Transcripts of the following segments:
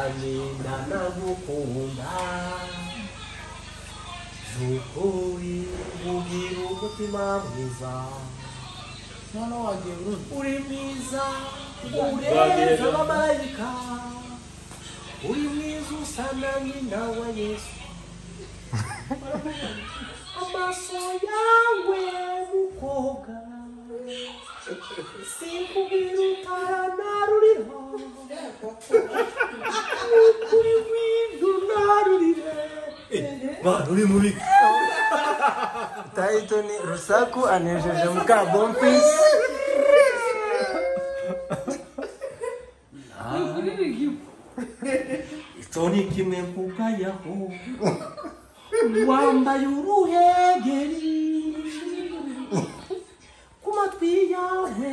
Amina nagukunda by'ukuri ugira umutima mwiza noneho wagiye Burundi uri mwiza urenze abamarayika uri mwiza usa na nyina wa Yesu amaso yawe mukobwa sinkubwira utaranaruriho ukuri windu narurire bana uri mubi. Title ni Rusaku anejeje muka Bonfils. Icyo ni kimwe nkugayaho wambaye uruhengeri ku matwi yawe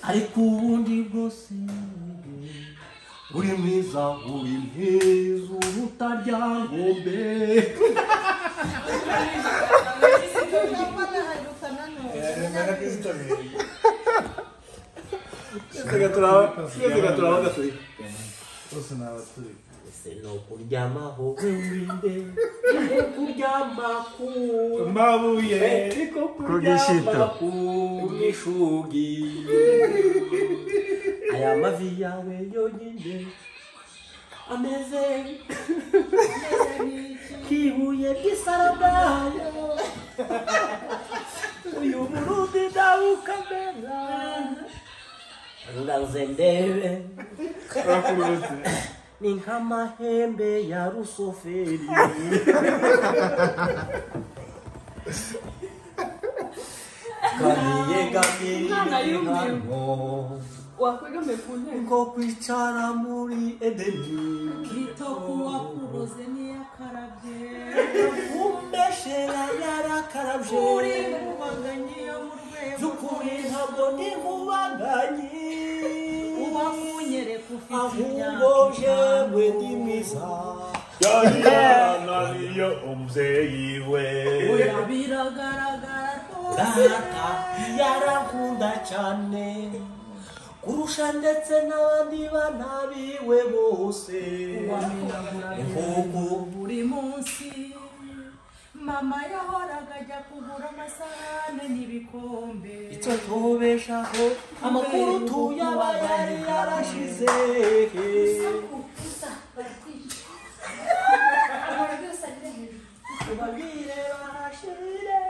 ariko ubundi bwose uri mwiza uri mwiza uruta ngombe. Ese no kuryamaho wewinde kuryama ku mabuye ku kuryama ku mishugi aya mavi yawe yonyine ameze nk'ibuye ry'isarabwayo uyu Burundi ndawukamera ngaze ndebe ni nk'amahembe ya rusoferi. Wakwegamiye ku ntebe ngo kwicara muri Edeni kitokuwa kuroze niyakarabye umbeshera yarakarabye uri nkubaganyi yo mu rwego by'ukuri ntabwo ndi nkubaganyi uba munyereka ufite ahubwo jewe ndi mwiza yari umubyeyi we oya biragaragara rwose data yarankunda cyane kurusha ndetse n'abandi bana biwe bose wamenagura buri munsi mama yahoraga ajya kugura amasahane n'ibikombe icyo tubeshaho amakuru tuyaba yari yarashize tubabwire barashire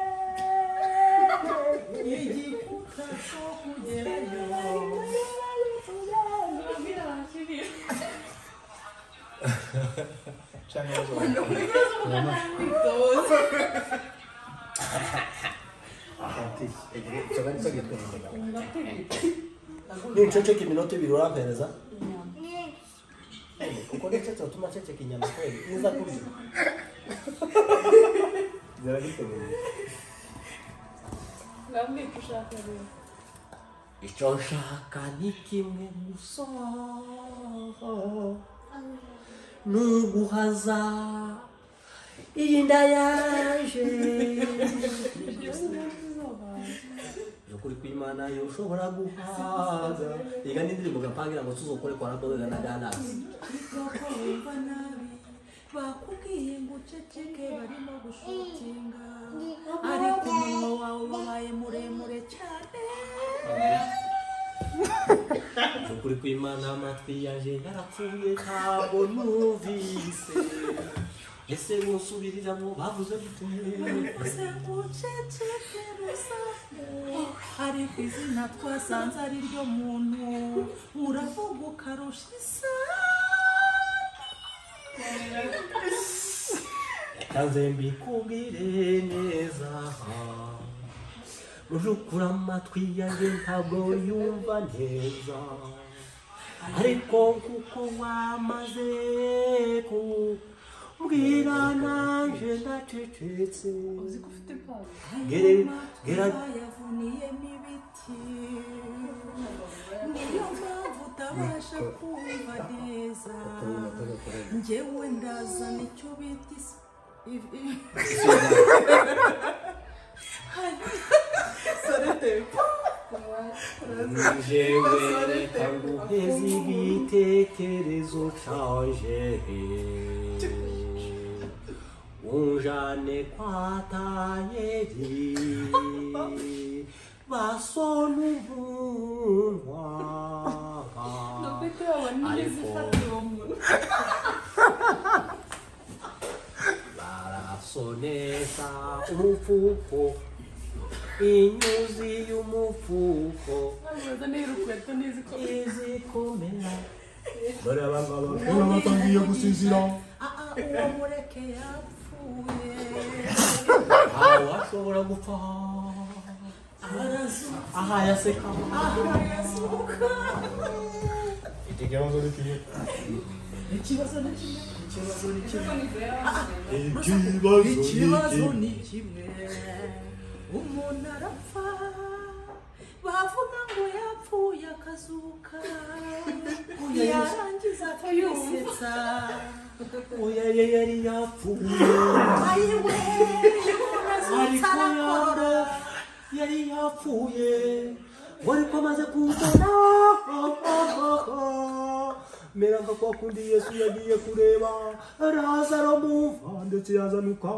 igikuta cyo kugerayo Ninceceka iminota ibiri urampereza kuko niceceka utuma nceceka inyama kweli niza kurya Ngambwira ushaka rero. Icyo nshaka ni kimwe gusa ni uguhaza iyi nda yaje ukuri kw'Imana yo ushobora guhaza iga n'indirimbo gapangira ngo tuzokore kwa Raboga na Ganasi Kitoko wumva nabi bakubwiye ngo uceceke barimo gushutinga ariko umunwa wawe wabaye muremure cyane ukuri kw'Imana amatwi yaje yarapfuye ntabwo numvise ese musubiriramo bavuze gute bavuze ngo uceceke Rusaku ariko izina twasanze ari ryo muntu uravuga ukarusha isani reka nze mbikubwire neza mujukura amatwi yanjye ntabwo yumva neza ariko kuko wamaze kumbwira nanje ndacecetse Uzi ko ufite impano. Gere gera yavuniyemo ibiti niyo mpamvu utabasha kumva neza njyewe ndazana icyo bita Jewe reka nguheze igitekerezo canje, unjane kwa tayeri basona umunwa. Ariko barasonesa umufuko, inyuzi y'umufuko izikomera. Barabangaba batangiye gusinzira. Uwo mureke yapfuye, ntawashobora gupfa aha yaseka, aha yasuka. Ikibazo ni kimwe. Ikibazo ni kimwe. Ikibazo ni kimwe. Ikibazo ni kimwe. Umuntu arapfa, bavuga ngo yapfuye akazuka, yarangiza akisetsa. Oya yari yapfuye, ayiwe umuntu azutse arakorora. Yari yapfuye ariko amaze kuzana mera nka kwa kundi Yesu yagiye kureba Lazaro mumva ndetse yazanuka.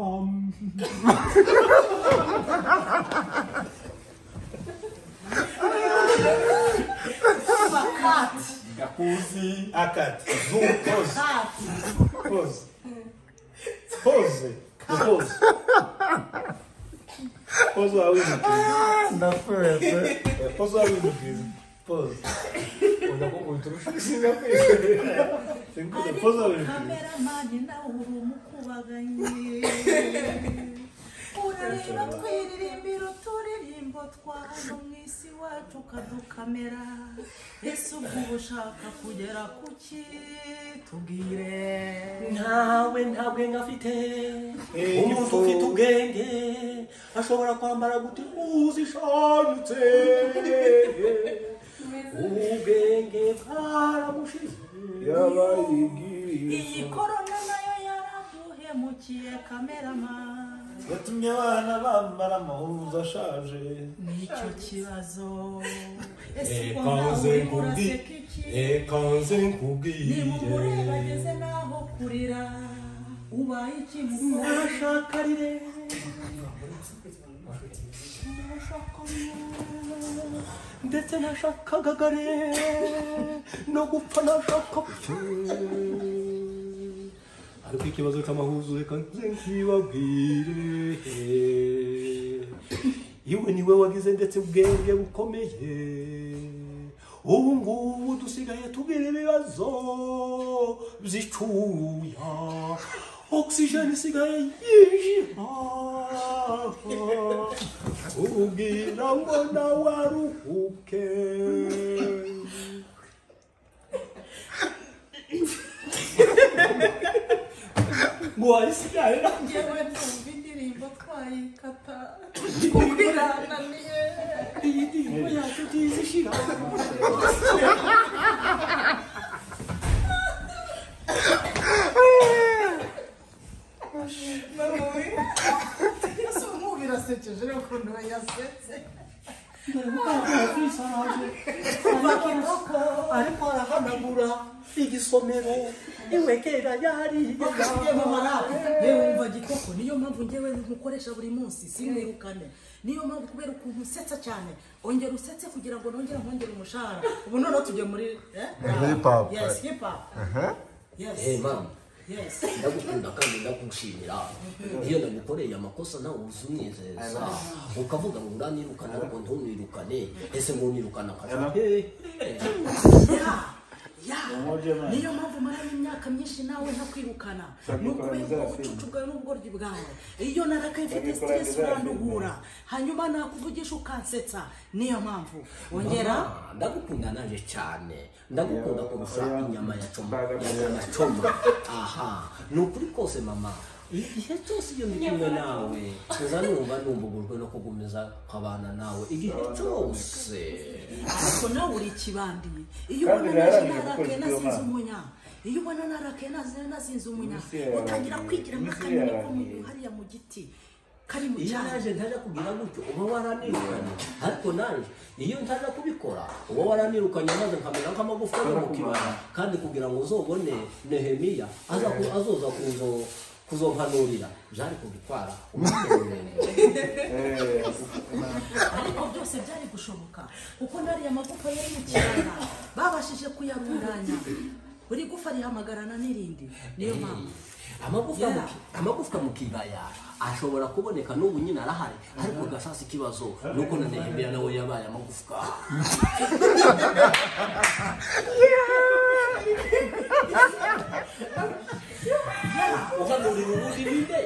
Gakuzi akati zoom pause pause pause pause pause wa wini. Ndapfuye pe. Pause wa wini pause. Kameramani nawe uri umukubaganyi, urareba twiririmbira uturirimbo twa hano mu isi wacu ukadukamera. Ese ubwo uba ushaka kugera kuki? Tubwire. Ntawe nta bwenge afite. Umuntu ufite ubwenge ashobora kwambara gute uzishanyutse? Ubwenge bwaramushize. Iyi korona nayo yaraduhemukiye kameramani, yatumye abana bambara amahuzu ashaje. Nicyo kibazo. Ese ubwo nawe urimo uraseka iki? Reka nze nkubwire, Niba umureba ageze n'aho kurira, ubaye iki mukora? Nashakarire ndetse nashakagagare no gupfa nashaka pfe. Ariko ikibazo cy'amahuzu reka nze nkibabwire, iwe niwe wagize ndetse ubwenge bukomeye. Ubu ngubu dusigaye tugira ibibazo by'icyuya, oxygen isigaye yinjira ubwira ngo nawe aruhuke. Ngo wayisigaye. Njyewe ndumva indirimbo twayikata kuko irananiye. Iyi ndirimbo yacu ntizishira. Ese ubu birasekeje rero ukuntu yasetse. Ariko arahanagura igisomero iwe kera yari yewe wumva Gikoko, niyo mpamvu njyewe nkukoresha buri munsi sinirukane. Niyo mpamvu kubera ukuntu usetsa cyane, ongera usetse kugira ngo nongere nkongere umushahara. Ubu noneho tujye muri hip hop. Yes, hip hop. Yes. Hey mama. Yes. Ndagukunda kandi ndagushimira. Iyo nagukoreye amakosa nawe uzunezeza, ukavuga ngo uranirukana ariko ntunirukane. Ese ngo unirukana akaja? Ya, niyo mpamvu maranye imyaka myinshi nawe ntakwirukana. Ni ukubera ubucucu bwawe n'ubugoryi bwawe. Iyo narakaye mfite stress uranduhura, hanyuma nakuvugisha ukansetsa. Niyo mpamvu wongera. Ndagukunda naje cyane, ndagukunda kurusha inyama ya choma, ya choma. Aha, ni ukuri kose mama, igihe cyose iyo ndi kumwe nawe nza numva numbugurwe no kugumiza nkabana nawe igihe cyose. Ariko nawe uri ikibandi. Iyo ubona naje narakaye nasinze umunya, iyo ubona narakaye nasinze umunya, utangira kwigira nk'akanyoni ko hariya mu giti. Kari mu Iyo cyaro. naje ntaja kugira gutyo uba waranirukanye, ariko naje iyo ntaja kubikora uba waranirukanye maze nkamera nk'amagufwa yo mu kibaya. Kandi kugira ngo uzobone Nehemiya aza azoza kuzompanurira byari kugitwara umwanya muremure. Ariko byose byari gushoboka kuko nariya magufa yari mu kibaya babashije kuyarundanya, buri gufa rihamagarana n'irindi, niyo mpamvu. Amagufwa amagufwa mu kibaya ashobora kuboneka n'ubu nyine arahari, ariko gasasa ikibazo nuko na Nehemiya nawe yabaye amagufwa. Uhanurira ubundi ninde?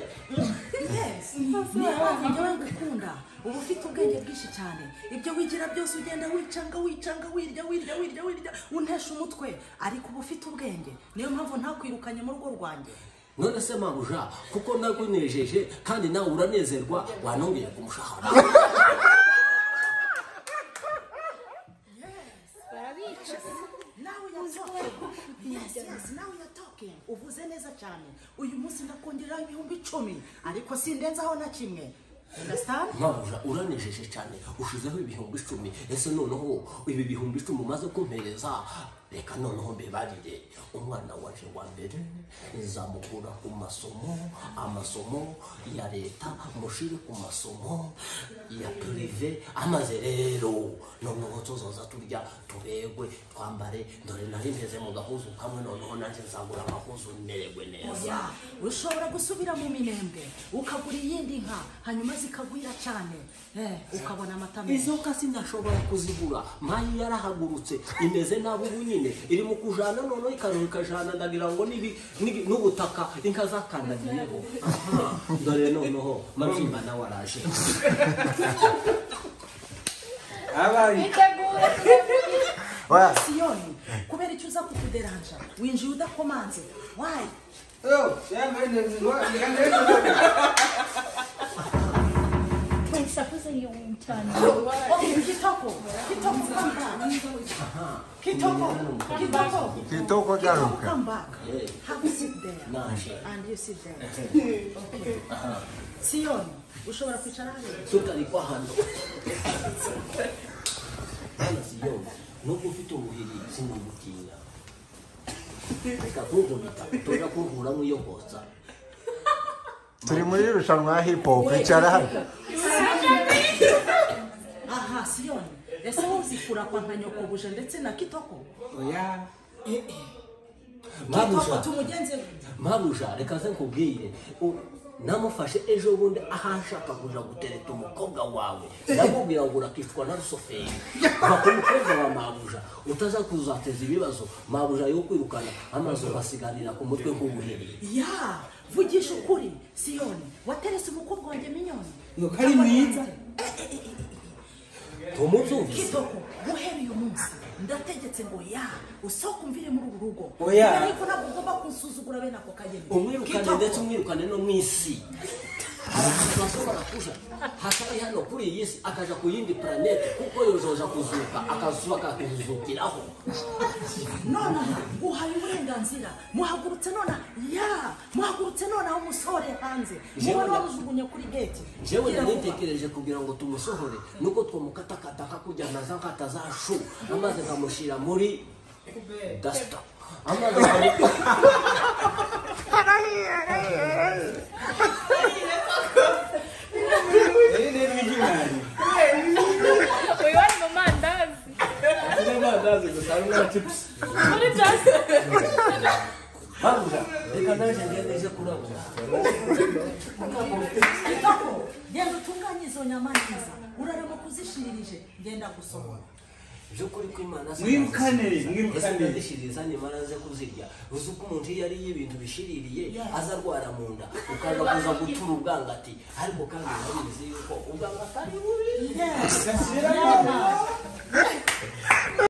Yes, niyo mpamvu njyewe ngukunda, uba ufite ubwenge bwinshi cyane. Ibyo wigira byose ugenda wicanga wicanga, wirya wirya wirya wirya, untesha umutwe, ariko uba ufite ubwenge, niyo mpamvu ntakwirukanye mu rugo rwanjye. None se mabuja, kuko nakunejeje kandi nawe uranezerwa, wanongeye ku mushahara? Barabica. Now you're talking. Yes, now you're talking. Uvuze neza cyane. Uyu munsi ndakongeraho 10,000, ariko sindenzaho na kimwe. Understand? Mabuja, uranejeje cyane, ushizeho 10,000. Ese noneho ibi 10,000 umaze kumpereza, reka noneho mbibarire. Umwana waje wa mbere nzamukura ku masomo, amasomo ya leta mushire ku masomo ya privé, amaze rero noneho tuzoza turya tuberwe twambare. Dore nari mpeze mu gahuzu kamwe, noneho nanjye nzagura agahuzu mererwe neza. Oya, ushobora gusubira mu Minembwe ukagura iyindi nka, hanyuma zikagwira cyane, ukabona amata meza. Izo nka sinashobora kuzigura, mayi yarahagurutse imeze nabi ubu nyine iri mu kujana, noneho ikaruha ikajana, ndagira ngo n'ubutaka inka zakandagiyeho. Aha, dore noneho Mabyimba nawe araje. Abaye. Bitegura. Oya. Siyoni, kubera icyo uza kutuderanja, winjiye udakomanze. Why? Oh, Mwisakuze cyane. Okay, Kitoko, Kitoko, come back. Kitoko, Kitoko. Kitoko garuka. Come back. Have a seat there. Naje. And you sit there. Okay. Siyoni, ushobora kwicara hariya. Sukari kwa hano. Hano Siyoni, nubwo ufite ubuhiri sinugutinya. Reka kunkubita, tuja kunkura nk'iyokotsa. Turi muri irushanwa ya hip hop, icara hano. Aha, Siyoni, ese wowe uzikura kwa nka nyokobuje ndetse na Kitoko? Oya. Kitoko Mabuja, tumugenze gute? mabuja, reka nze nkubwire. Namufashe ejo bundi ahashaka kuja gutereta umukobwa wawe, ndamubwira ngo urakicwa na rusoferi, va ku mukobwa wa mabuja utaza kuzateza ibibazo, mabuja yo kwirukana amazu basigarira ku mutwe nk'ubuheri. Ya, vugisha ukuri, Siyoni, waterese umukobwa wanjye Minyoni. Ngo kari mwiza. Tumubyumvise. Kitoko, guhera uyu munsi ndategetse ngo ya usohoke umvire muri uru rugo. Oya. Ariko ntabwo ugomba kunsuzugura bene ako kageni. Umwirukane Kitoko. ndetse umwirukane no mu isi. Turashobora kuja hatari hano kuri iyi si akaja ku yindi planete, kuko yozoja kuzuka akazuka akakuzukiraho. Nonaha guhaye uburenganzira, muhagurutse nonaha, ya muhagurutse nonaha umusohore hanze, Jewe mubone wamujugunye kuri gate. Jewe Gira vuba. nitekereje kugira ngo tumusohore nuko twamukatakata akakujyana za nkata za shu, amaze nkamushyira muri dasita, amaze Uyu wari mu mandazi. Amandazi gusa harimo na chips. Muri byose. Mabuja, reka naje ngende nje kurabura. Kitoko, genda utunganye izo nyama neza, urarama kuzishiririje, genda gusohora. By'ukuri ko Imana Mwirukane, mwirukane. Ese ndazishiririza nimara nze kuzirya. Uzi ko umuntu iyo yariye ibintu bishiririye aza arwara mu nda, ukaza kuza gutura ubwangati, ariko kandi urabizi yuko ubwangati ari bubi. Yes. Gashyiramo.